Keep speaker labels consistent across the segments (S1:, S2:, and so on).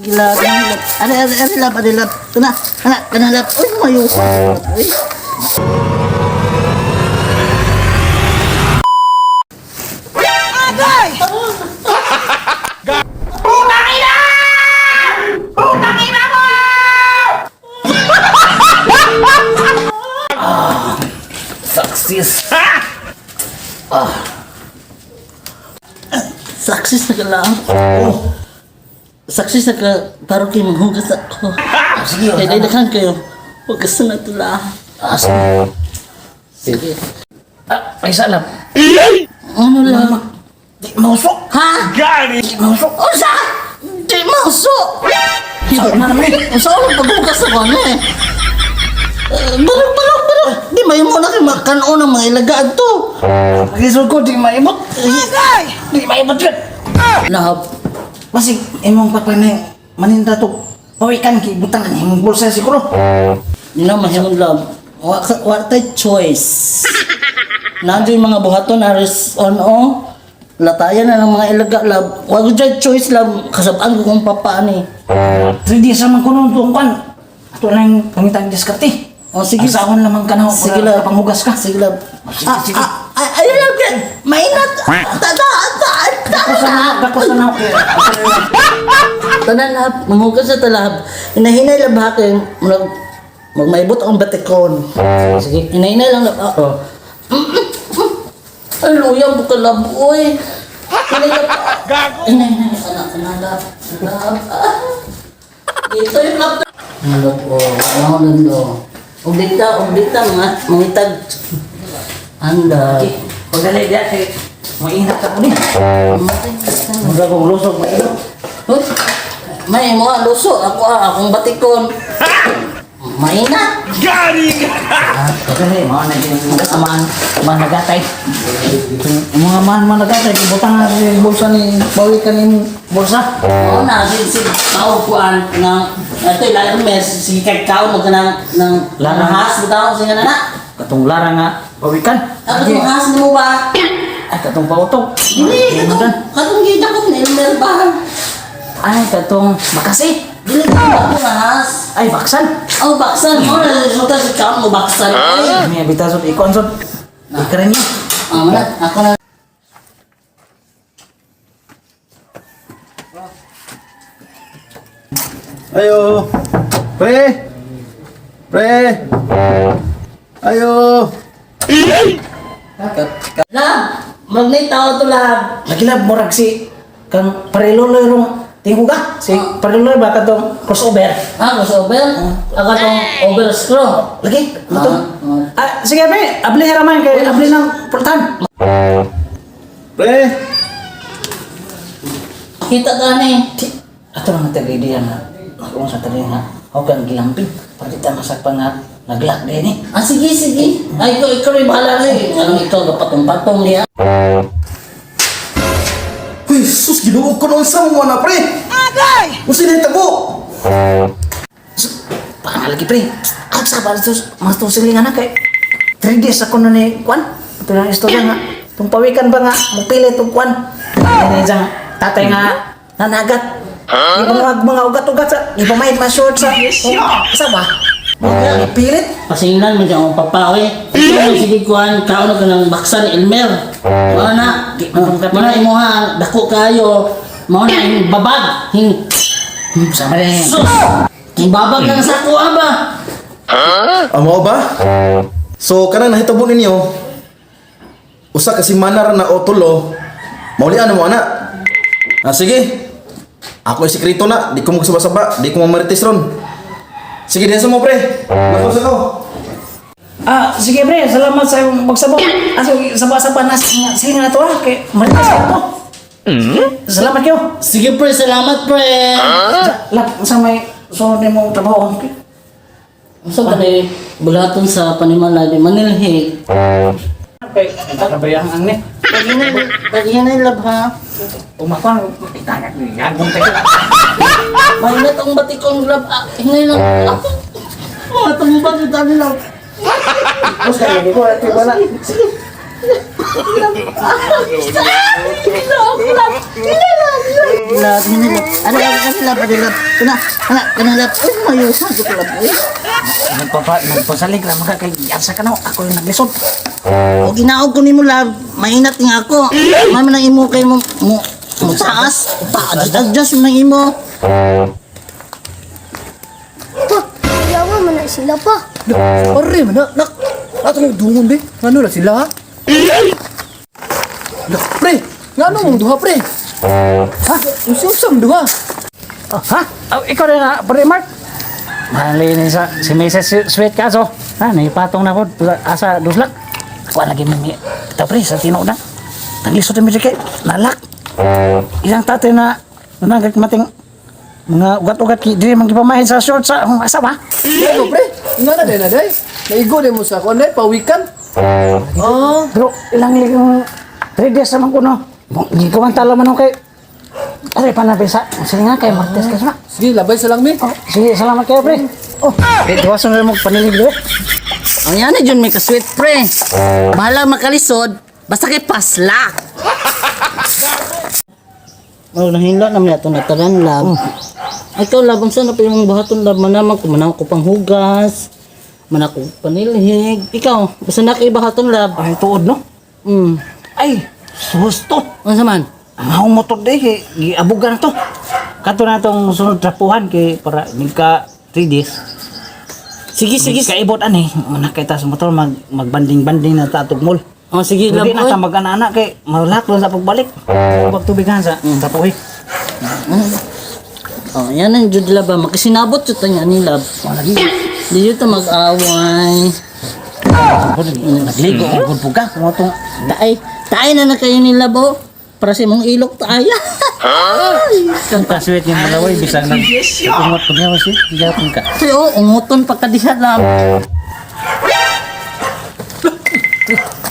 S1: Lab, lab. Ari, ari, ari, lab, ari, lab. Kana, kana, kana, lab. Uy, mayo. Uy.
S2: Success.
S1: Success na ka lang. Oh. Success na ka, para kayo maghugas ako.
S2: Sige,
S1: Kaya dahil kayo. Hugas na tula.
S2: Ah, sige.
S1: Sige.
S2: Ah, ay sa lab.
S1: Ano lang?
S2: Di mausok.
S1: Ha?
S2: Di mausok.
S1: Unsa? Di mauso!
S2: Sa na naman eh.
S1: Unsa ako paghugas ako ano eh? Eh, Balok, balok, balok. Di mahimo na kayo makanon ang mga ilagaan to.
S2: Pagisod ko, di maimot. Di maimot yun.
S1: Love,
S2: Basig, imong papay na maninda to. Pawikan, kibutang ang imong bulsa siguro.
S1: you know, mahimong love. Wa tay choice. Nandiyo yung mga buhaton, aris on o. Latayan na ng mga ilaga, love. Wa ko dyan choice, love. Kasabaan ko kung papaan eh.
S2: 3 days naman ko nung tungkwan. Ato na yung pangitang diskarte.
S1: O, sige.
S2: Ang saon lamang ka na
S1: Sige, love.
S2: panghugas ka.
S1: Sige, love.
S2: Sige,
S1: Ah,
S2: sige.
S1: ah, ah, ayun, love. Mainat. Ta, ta, ta, ta,
S2: Ako sa na, ako sa na. Okay.
S1: Tanan lab, manghugas sa talab. Inahinay lab ha kay mag magmaibot ang batikon.
S2: Sige.
S1: Inahinay lang lab. Ah.
S2: Oh.
S1: Ay, luya mo ka lab, oy. Hinay lab. Gago. Inahinay anak na lab. Lab. Ah. Dito yung lab. Ang lab oh, ano lang oh. Ug dita mga mangitag. Anda.
S2: Okay. Pagdali diya kay mainat ako ni. Mura kong lusog mainat.
S1: Uy, may mga luso ako ah, akong batikon. Mainat.
S2: Pagdali, mga na yung aman, mga nagatay. Mga man mga nagatay, butang na sa bulsa ni bawikan ni bulsa.
S1: Oo na, si, si tao kuan ng ito yung Hermes, si kay kao mo kanang ng
S2: Larang.
S1: lahas bitaw sige na na.
S2: Katong lara nga bawikan.
S1: Ako itong has mo ba?
S2: Ay, katong pautog.
S1: Dili, katong katong gidakop ni Elmer ba?
S2: Ay, katong makasi.
S1: Dili ka ba ko lahas?
S2: Ay, baksan.
S1: Oh, baksan mo na resulta si kao mo baksan. Ay,
S2: May abitasod ikuan sod. Ikarin niyo.
S1: ah, wala, ako na.
S3: Ayo. Pre. Pre. Ayo.
S1: Lab, magnay tao to lab.
S2: Lagi murag si kang Pariluloy rong tinghuga. Si Pariluloy ba katong crossover?
S1: Ah, gusto over? Ako tong over screw.
S2: Lagi, ano to?
S1: Ah,
S2: Ah, sige be, abli hiraman kay abli ng pultan.
S3: Pre.
S1: Kita ka ni.
S2: Di, ato lang natin idea nga. Kung sa tali nga, ako kang gilampin. Para di ta masakpan nga naglak din eh.
S1: Ah, sige, sige. Ay, ikaw, ikaw rin bahala na eh. Anong ikaw, kapatong-patong niya.
S3: Uy, sus, ginuog ko noon sa mga na, pre. Agay! Usi na tabo.
S2: Baka lagi pre. Agsa ba ito, mas to silingan na kay 3 days ako na ni Kwan. Ito na ang istorya nga. Tung pawikan ba nga, mupili itong Kwan. Ini diyang tatay nga, nanagat. Yung mga ugat-ugat sa, ipamahit ma short sa, sa ba? Pilit.
S1: Pasinglan mo dyan akong papa, oy. Ikaw sige kuan, kaon ka ng baksan Elmer. Mao na, mao na imuha, dako kayo. Mao na imong babag. Hing
S2: Sama rin.
S1: sus. Hing babag kang sako ah, ba?
S3: Amo ba? So, kanang nahitabo ninyo, usa ka semana ra na o tulo, maulian na mo ana. Ah, sige. Ako ay sekreto na, di ko magsaba-saba, di ko mamarites ron. Sige, diyan sa mo, pre. Lakaw sa ko.
S2: Ah, sige pre, salamat sa iyong pagsabot. Ah, sige, saba-saba na silingan na to ah, kay marites ka to. Salamat kayo.
S1: Sige pre, salamat pre.
S2: Lap, sa may sunod nimo trabaho.
S1: Unsa ka ni bulaton sa panimala di Manilhi.
S2: Okay, nakabayang ang ni.
S1: Paghinay, paghinay lab ha.
S2: Umakwan, itagak ni gagong tayo.
S1: Mainit ang batikong lab. Ah, hinay lang. Ah, mga tumba kita nila.
S2: Bus kayo, di ko, ito wala.
S1: Sige. Lab. Ah, Love, hindi love. Ano love, ano love, ano love. Kana, kana, kana love. Uy, mayo sa ko love. Uy.
S2: Nagpasalig lang mga kay asa ka na ako yung naglisod.
S1: O ginaog ko nimo love, mainat nga ako. May man ang imo kay mo mo mo taas, pa adjust man ang imo.
S4: Pa, yawa man na sila pa.
S5: Pare man na, nak. Ato nang dungon be. Ngano na sila ha? Lah, pre, ngano mong duha pre? Ha? Unsa mong duha?
S2: Oh, ha? Oh, ikaw rin na, pre Mark. Mali ni sa si Mrs. Sweet kaso. Ha, naipatong na po asa duslak. Kuha lagi mami. Ito pre, sa tinuod na. Naglisod mi kay nalak. Isang tatay na nagagmating mga ugat-ugat ki diri man gipamahin sa short sa akong asawa.
S5: Ano pre? Ngano na na day? Naigo din mo sa kuan day pawikan. Oh,
S2: Pero ilang ligong 3 days naman ko no. Gikawantala man ako kay Ay, panabi sa sige nga kay Martes kasi ma.
S5: sige labay sa lang mi.
S2: Oh, sige, salamat kayo pre. Oh, eh, duwason na mo panilig dire.
S1: Ang yan jud may ka-sweet pre. Bahala makalisod, basta kay pasla. Oh, nahilo naman ato nataran lab. Ay, ikaw lab, unsa na pa imong buhaton lab manaman ko manaw ko panghugas, manaw ko panilhig. Ikaw, basta na kay buhaton lab.
S2: Ay, tuod no. Ay, susto.
S1: Unsa man?
S2: Ang akong motor day, kay giabugan na to. Kato na itong sunod trapuhan kay para nagka 3 days.
S1: Sige, sige.
S2: Sige, kaibot ani, manakita sa motor mag magbanding-banding na ta atog mall.
S1: Oh, sige lab.
S2: Hindi na
S1: oy.
S2: ta mag-ana kay malak sa pagbalik. Pagtubigan sa trapuhi.
S1: Oh, yan ang jud lab ba makisinabot jud ta niya ni lab.
S2: Wala lagi.
S1: Di jud ta mag-away.
S2: Nagligo ang gud ka kung atong
S1: Taay, taay na na kayo ni lab oh. Para sa imong ilok taay.
S2: kasweet yung malaway bisag nag ungot pud niya si gihapon ka.
S1: Kasi oh, unguton pa ka diha lab.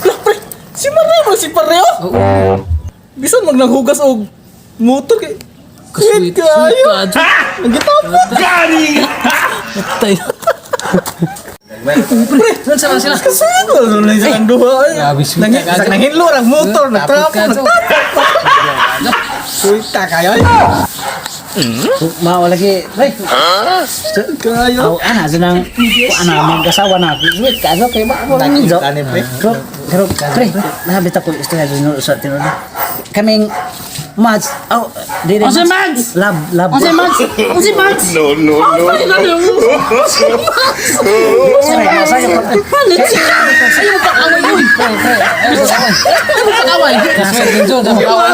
S6: Lah, pre, si Maria mo si Pareo. Bisan mag nanghugas og motor kay
S5: Kasweet,
S6: Sweet kayo.
S5: sweet ka.
S6: Nagitapot. Gani.
S5: Patay.
S6: Pre,
S5: Unsa man sila?
S6: kasweet wala na silang duha. Ay.
S5: Grabe, sweet
S6: Nanghi
S5: ka,
S6: bisag nanghinlo ang motor,
S5: Tapot
S6: nagtrapo,
S5: ka, Jo.
S6: nagtapot. Sweet ta kayo.
S2: Mao lagi, pre.
S6: Kayo.
S2: Aw ana sinang ana mag-asawa na. Sweet ka so kay ba ni jo.
S6: Tani, pre.
S2: Pero pero pre, nahabit ako istorya sa tinuod sa tinuod. Kaming Mads, aw di
S1: Unsa Mads?
S2: Lab lab.
S1: Unsa Mads? Unsa Mads?
S7: No, no, no.
S1: Halit siya. Ayaw pag-away uy. Ayaw pag-away.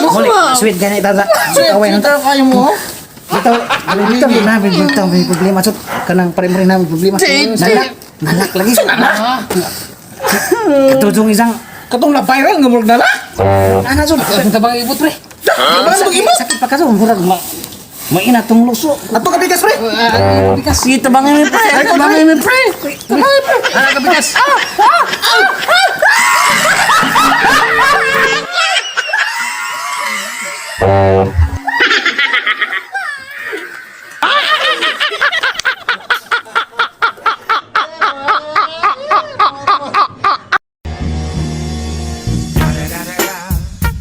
S2: Huli, sweet gani ta.
S1: Sweet,
S2: Away
S1: sweet kayo mo.
S2: Bitaw, bitaw namin bitaw may problema so kanang pare mo rin namin problema. Nalak, nalak lagi. Nalak. Katudong isang
S6: Katong na viral nga murag nala.
S2: ana so.
S5: Ang tabang ibot pre.
S6: Tabang ibot.
S2: Sakit pa kaso murag ma maina tong luso.
S6: Ato ka bigas pre.
S5: Bigas.
S1: Sige, tabangin mi pre. Tabangin mi pre. Tabangin pre.
S5: Ana ka bigas.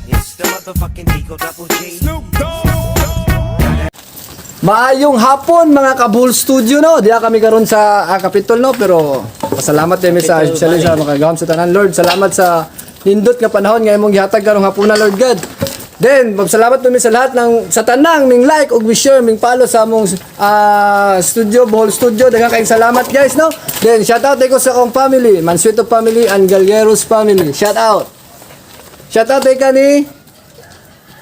S8: It's the motherfucking Eagle Double G.
S5: Maayong hapon mga Kabul Studio no. Diya kami karon sa Kapitol no pero pasalamat kami sa especially sa makagawam sa tanan Lord. Salamat sa nindot nga panahon nga imong gihatag karong hapuna Lord God. Then magpasalamat kami sa lahat ng sa tanang ming like ug mi share ming follow sa among studio Bohol Studio. Daghang kayong salamat guys no. Then shout out ko sa akong family, Mansueto family and Galgueros family. Shout out. Shout out kay kani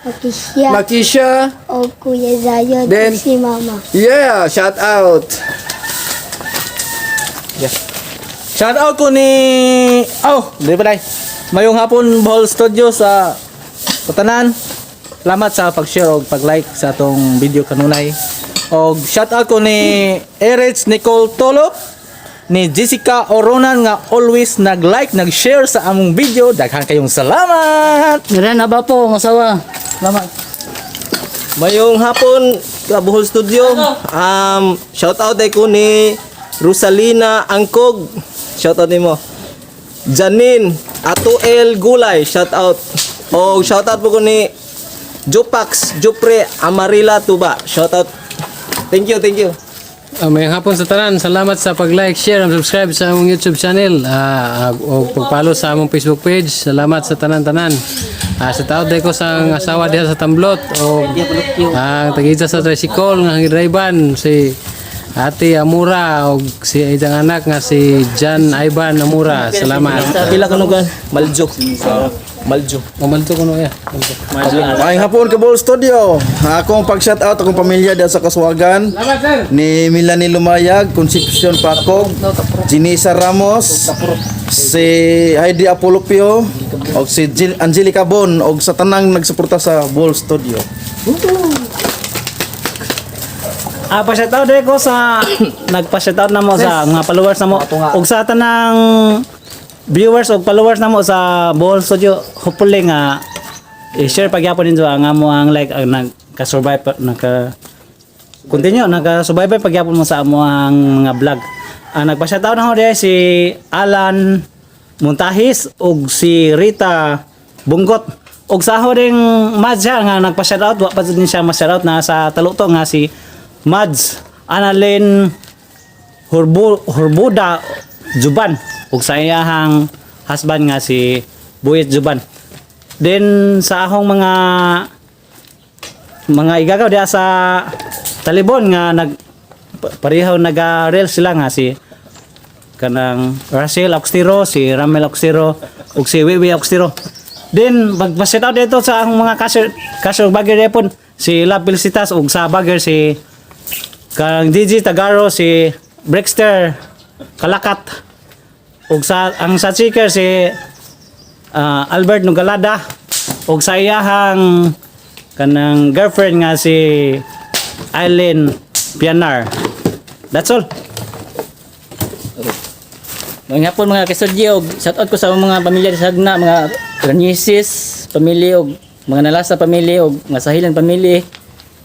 S4: Makisya
S5: Makisha.
S4: o Kuya Zion
S5: Then-
S4: o si Mama.
S5: Yeah, shout out.
S6: Shout out ko ni Oh, di ba dai? Mayong hapon Bohol Studio sa Patanan. Salamat sa pag-share og pag-like sa atong video kanunay. Og shout out ko ni Erich Nicole Tolop, ni Jessica Oronan nga always nag-like, nag-share sa among video. Daghan kayong salamat.
S1: Meron na ba po, ang asawa?
S6: Salamat.
S9: Mayong hapon ka Bohol Studio. Shout out ay ko ni Rosalina Angkog. Shout out nimo. Janine Atuel Gulay, shout out. O shout out po ko ni Jopax Jupre Amarila Tuba. Shout out. Thank you, thank you.
S7: Mayong hapon sa tanan. Salamat sa pag-like, share, and subscribe sa among YouTube channel o pag-follow sa among Facebook page. Salamat sa tanan-tanan. Sa taod ko sa ang asawa diha sa Tamblot o ang tagisa sa tricycle nga ang driban si Ate Amura o si iyang anak nga si Jan Ivan Amura. Salamat.
S9: Pila ka nugan? Maljo. Maljo.
S7: Mamalto ko no ya.
S3: Maayong hapon ka Bohol Studio. Akong pag-shout out akong pamilya diha sa Kaswagan. Ni Melanie Lumayag, Concepcion Pakog, Jinisa Ramos, si Heidi Apolopio, og si Angelica Bon og sa tanang nagsuporta sa Bohol Studio.
S6: Pa-shout out ko sa nagpa-shout out na mo sa mga followers na mo ug sa tanang viewers ug followers na mo sa Bohol Studio, hopefully nga i-share pagyapon ninyo ang amo ang like ang nagka-survive nagka continue nagka-survive pagyapon mo sa amo ang mga vlog. Nagpa-shout out na ho diay si Alan Montahis ug si Rita Bunggot ug sa ako ring Mads siya nga nagpa-shout out, wa pa din siya ma-shout out na sa taluto nga si Mads Annalyn Hurbuda Juban ug sa iyahang husband nga si Buyet Juban. Then sa akong mga igagaw diha sa Talibon nga nag pareho naga-reel sila nga si kanang Russell Oxtiro, si Ramel Oxtiro ug si Wiwi Oxtiro. Then magpa-set out dito sa akong mga cashier cashier bagger repon si La Felicitas ug sa bagger si kang DJ Tagaro, si Brexter Kalakat ug sa ang sa chicker si Albert Nugalada ug sa iyahang kanang girlfriend nga si Eileen Pianar. That's all.
S1: Mga hapon mga kasudyo, og shout out ko sa mga pamilya sa Sagna, mga Raniesis, pamilya og mga Nalasa pamilya og mga Sahilan pamilya.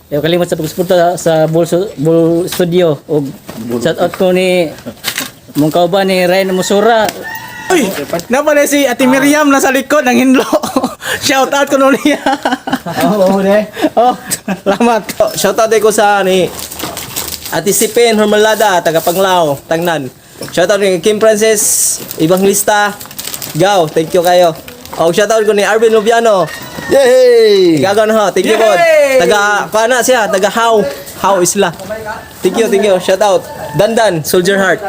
S1: Ayaw kalimot sa pagsuporta sa Bull Studio og shout out ko ni mong kauban ni Ryan Musura.
S6: Uy, napa na si Ate Miriam nasa likod ng hinlo. Shout out ko nun niya.
S5: Oo, oh, de.
S6: Oh, salamat.
S9: Shout out ko sa ni Ate Sipin Hormalada, taga Panglao, Tangnan. Shout out ni Kim Francis, Evangelista. Gaw, thank you kayo. Oh, shout out ko ni Arvin Lubiano.
S3: Yay!
S9: Gagaw na ho, thank you po. Taga kana siya, taga How, How Isla. Thank you, thank you. Shout out. Dandan, Soldier Heart.